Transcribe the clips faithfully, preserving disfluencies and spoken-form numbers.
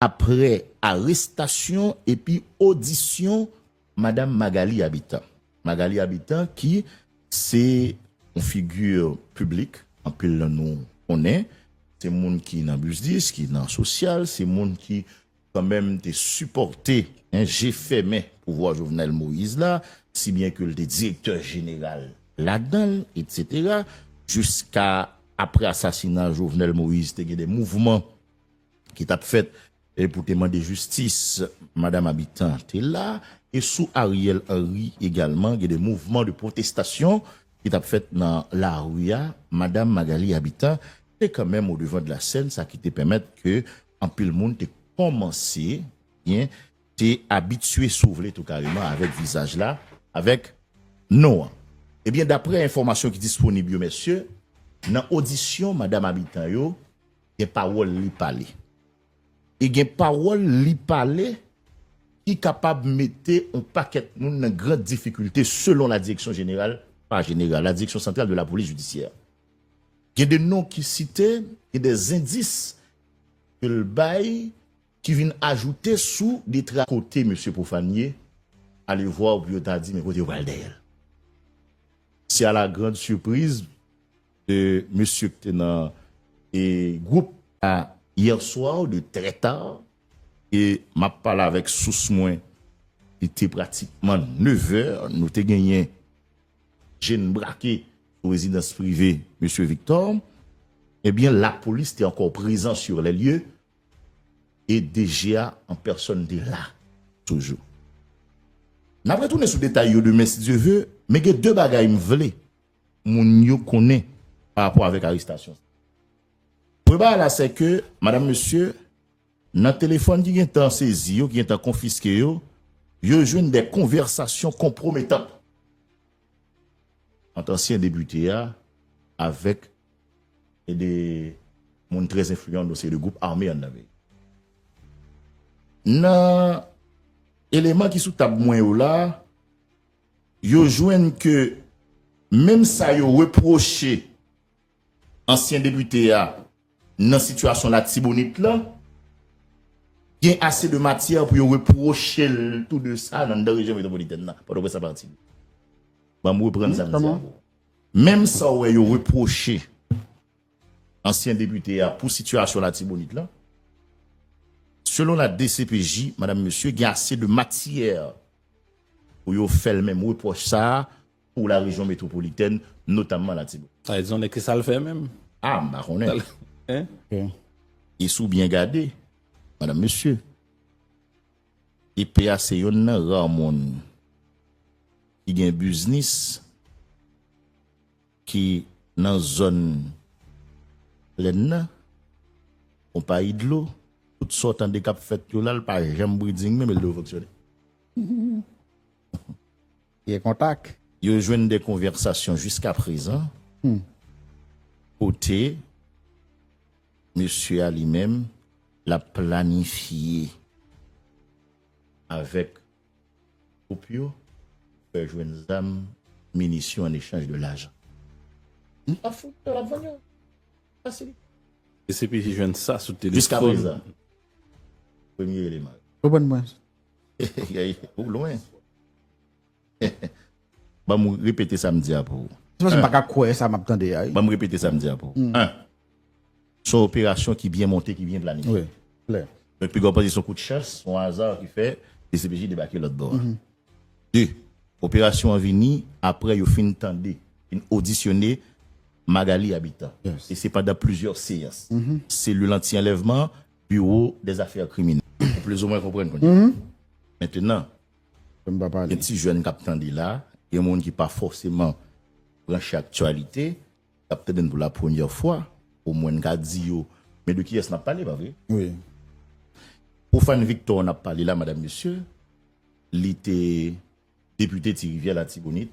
aprè arestasyon epi odisyon Madam Magalie Habitant. Magalie Habitant ki se yon figi piblik, anpil nan nou konnen, se moun ki nan biznis, ki nan sosyal, se moun ki kanmenm te sipòte, en, je fèmen pouvwa Jovenel Moïse la, si byen ke l te direktè jeneral ladan l, etsetera. Jiska aprè asasina Jovenel Moïse, te gen de mouvman ki t ap fèt e pou te mande jistis, Madam Habitant te la, e sou Ariel Henry egalman, gen de mouvman de pwotestasyon ki t ap fèt nan lari a, Madam Magalie Habitant te kanmenm o devan de la sèn, sa ki te pèmèt ke anpil moun te kòmanse, byen, te abitye, si w vle, tou kareman avèk vizaj la, avèk non an. Ebyen, daprè enfòmasyon ki disponib yo, mesye, nan odisyon Madam Habitant yo, gen pawòl li pale. E gen pawòl li pale ki kapab mete yon pakèt moun nan gran difikilte selon la direction générale, pa jeneral, la direction centrale de la police judiciaire. Gen de non ki site, gen de zendis ke l bay ki vin ajoute sou de tra kote mesye Profane ye, ale vwa pou yo ta di, men kote yo pral dèyè l. Se a la grande surprise de mesye ki te nan e gwoup a yè swa de trè ta, e m ap pale avèk sous mwen, li te pratikman nevè, nou te genyen jenn brake sou rezidans prive mesye Victor, ebyen, lapolis te ankò prezan sur les lieux e D G a an pèsòn te la toujou. N ap retounen sou detay yo demen, si Dye ve, men gen de bagay m vle moun yo konnen pa rapò avèk arestasyon. Premye bagay la, se ke, madanm, mesye, nan telefòn ki gentan sezi yo, ki gentan konfiske yo, yo jwenn de konvèsasyon konpwometan ant ansyen depite a avèk de moun trè enfliyan nan yon seri de gwoup ame anndan peyi. Nan eleman ki sou tab mwen yo la, yo jwenn ke menm sa yo repwoche ansyen depite a nan sitiyasyon Latibonit lan, gen ase de matyè pou yo repwoche l tou de sa nan, nan rejyon metwopolitèn nan, Pòtoprens ak Latibonit. Ban m reprann sa m di a pou ou. Menm sa w wè yo repwoche ansyen depite a pou sitiyasyon Latibonit lan, selon la D C P J, madanm, mesye, gen ase de matyè pou yo fè l menm repwòch sa a pou larejyon metwopolitèn, notamman Latibonit. Sa vle di, on nèg ki sa l fè menm? A, m pa konnen. Sa l, en? E si w byen gade, madanm, mesye, E P A se yonn nan ra moun ki gen biznis ki nan zòn plèn nan, konpayi dlo, tout sa w tande k ap fèt yo la, l pa janm breeding menm, e l dwe fonksyone. Gen kontak. Yo jwenn de konvèsasyon jiskaprezan, hmm, kote mesye a li menm, l ap planifye avèk gwoup yo, fè jwenn zam, minisyon an echanj de lajan. Hmm. Pa fout, l ap vann yo. Fasil. E se pi jwenn sa sou telefòn. Jiskaprezan. Premye eleman. Konprann mwen. Ou lwen. Ban m repete sa m di a pou ou. Se paske m pa ka kwè sa m ap tande a, wi. Ban m repete sa m di a pou ou. Hmm. En, se yon operasyon ki byen monte, ki byen planifye. Wi, klè. Donk, piga w panse se yon kout chans, se yon aza ki fè D C P J debake lòt bò a. Mhm. De, operasyon an vini apre yo fin tande, fin odisyone Magalie Habitant. Yes. E se pandan plizyè seyans. Mhm. Selil anti-anlèvman, biwo dèzafè kriminèl. Ou plizoumwen konprann kounye a. Mhm. Mentenan, Fè m pa pale. Gen ti jèn k ap tande la, gen moun ki pa fòseman branche aktyalite, k ap tande n pou la premyè fwa, omwen n ka di yo, men de kiyès n ap pale, pa vre? Wi. Profane Victor n ap pale la, madanm, mesye, li te depite Ti Rivyè Latibonit,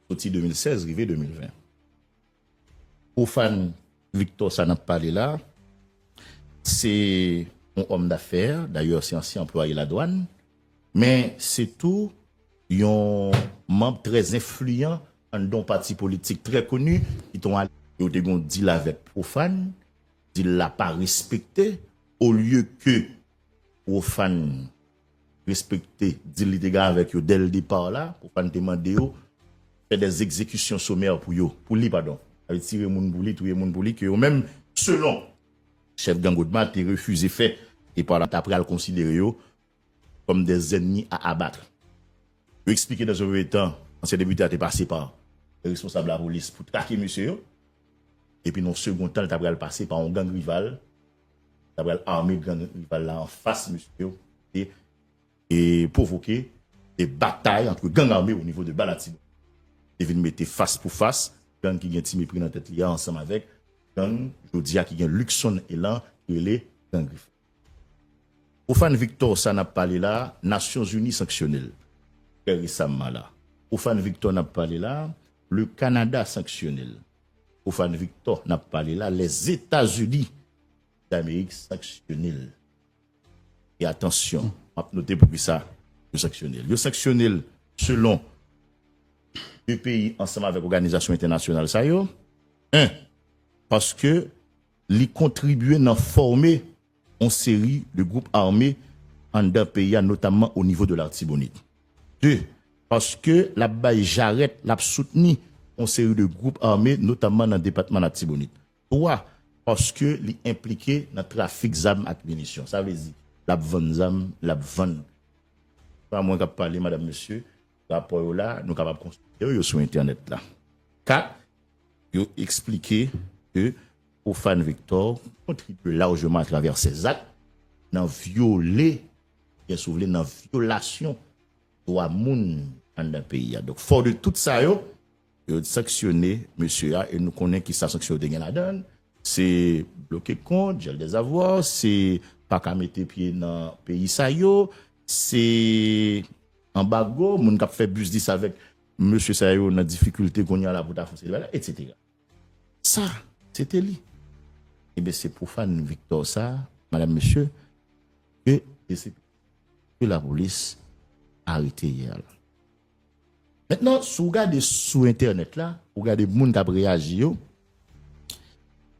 soti de mil sèz rive de mil ven. Profane Victor sa n ap pale la, se yon òm dafè, dayè se ansyen anplwaye ladwàn, men se tou yon manm trè enfliyan anndan yon pati politik trè koni, ki te yon al-, yo te gen yon dil avèk Profane, dil la pa respekte, olye ke Profane respekte dil li te gen avèk yo dès le départ la. Profane te mande yo fè des exécutions sommaires pou yo, pou li, padon. Sa vle tire moun pou li, touye moun pou li, ke yo menm, selon chèf gang Odma, te refize fè. E pa la, ta pral konsidere yo comme des ennemis à abattre. Yo eksplike dans un premier temps, ansyen depite a te pase pa responsab lapolis pou trake mesye yo. Epi nan yon segon tan, li ta pral pase pa yon gang rival, ta pral ame gang rival la anfas mesye yo, e, e pwovoke de batay ant gang ame o nivo de Ba Latibonit. Te vin mete fas pou fas gang ki gen Ti Mepri nan tèt li a ansanm avèk gang jodi a ki gen Luckson Elan ki rele gang Grif. Profane Victor sa n ap pale la, Nasyonzini sanksyone l. Trè resaman la. Profane Victor n ap pale la, le Canada sanksyone l. Profane Victor n ap pale la, Lèzetazini Damerik sanksyone l. E atansyon, m ap note poukisa yo sanksyone l. Yo sanksyone l selon de peyi ansanm avèk òganizasyon entènasyonal sa yo. En, paske li kontribye nan fòme yon seri de gwoup ame anndan peyi a, notamman o nivo de Latibonit. De, paske l ap bay jarèt, l ap soutni yon seri de gwoup ame, notamman nan depatman Latibonit. Twa, paske li enplike nan trafik zam ak minisyon. Sa vle di, l ap vann zam, l ap vann. Pa mwen k ap pale, madanm, mesye, rapò yo la, nou kapab konsilte yo, yo sou entènèt la. Kat, yo eksplike ke Profane Victor kontribye lajman atravè se zak nan vyole, byen si w vle, nan vyolasyon dwa moun anndan peyi a. Donk, fò de tout sa yo, yo sanksyone mesye a, e nou konnen ki sa sanksyon yo te gen ladan l. Se bloke kont, gel des avoirs, se pa ka mete pye nan peyi sa yo, se anbago, moun k ap fè biznis avèk mesye sa yo nan difikilte kounye a la pou ta fè se bagay la, etsetera. Sa, se te li. Ebyen, se Profane Victor sa, madanm, mesye, ke, ke lapolis arete yè a la. Mentnan, si w gade sou entènèt la, ou gade moun k ap reyaji yo,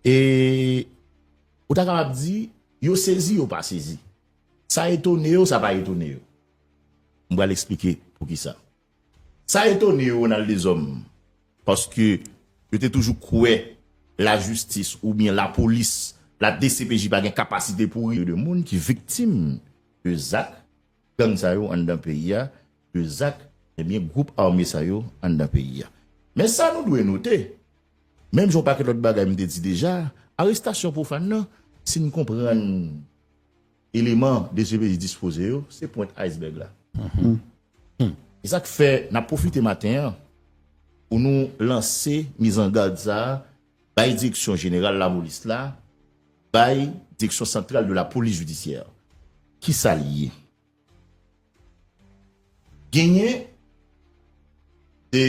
e ou ta kapab di, yo sezi, yo pa sezi. Sa etone yo, sa pa etone yo. M pral eksplike poukisa. Sa etone yo, Ronald Deshommes, paske yo te toujou kwè lajistis oubyen lapolis, la D C P J pa gen kapasite pou ri de moun ki viktim de zak gang sa yo anndan peyi a, de zak, ebyen, gwoup ame sa yo anndan peyi a. Men sa nou dwe note, menm jan yon pakèt lòt bagay m te di deja, arestasyon Profane nan, si n konprann eleman D C P J dispoze yo, se pwent iceberg la. E sa k fè n ap pwofite maten an pou nou lanse mizangad sa a, bay Direksyon Jeneral Lapolis la, bay Direksyon Santral de la Police Judiciaire. Kisa l ye? Genyen de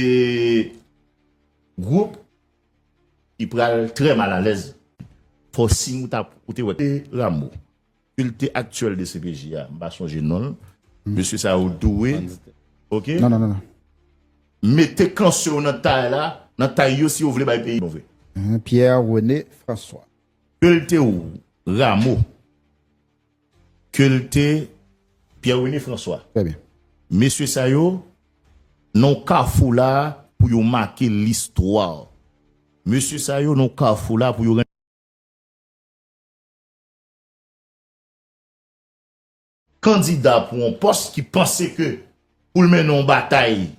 gwoup ki pral trè malalèz. Fò si nou ta, ou te wè, te Rameau, ke l te aktyèl D C P J a, m pa sonje non l. Mesye sa yo dwe, oke? Non, non, non, non. Mete kanso yo nan tay la, nan tay yo si yo vle bay peyi move. Hein, Pierre René François. Ke l te Rameau, ke l te Pierre René François. Trè byen. Mesye sa yo, nan kafou la pou yo make listwa. Mesye sa yo, nan kafou la pou yo kandida pou yon pòs ki panse ke pou l mennen yon batay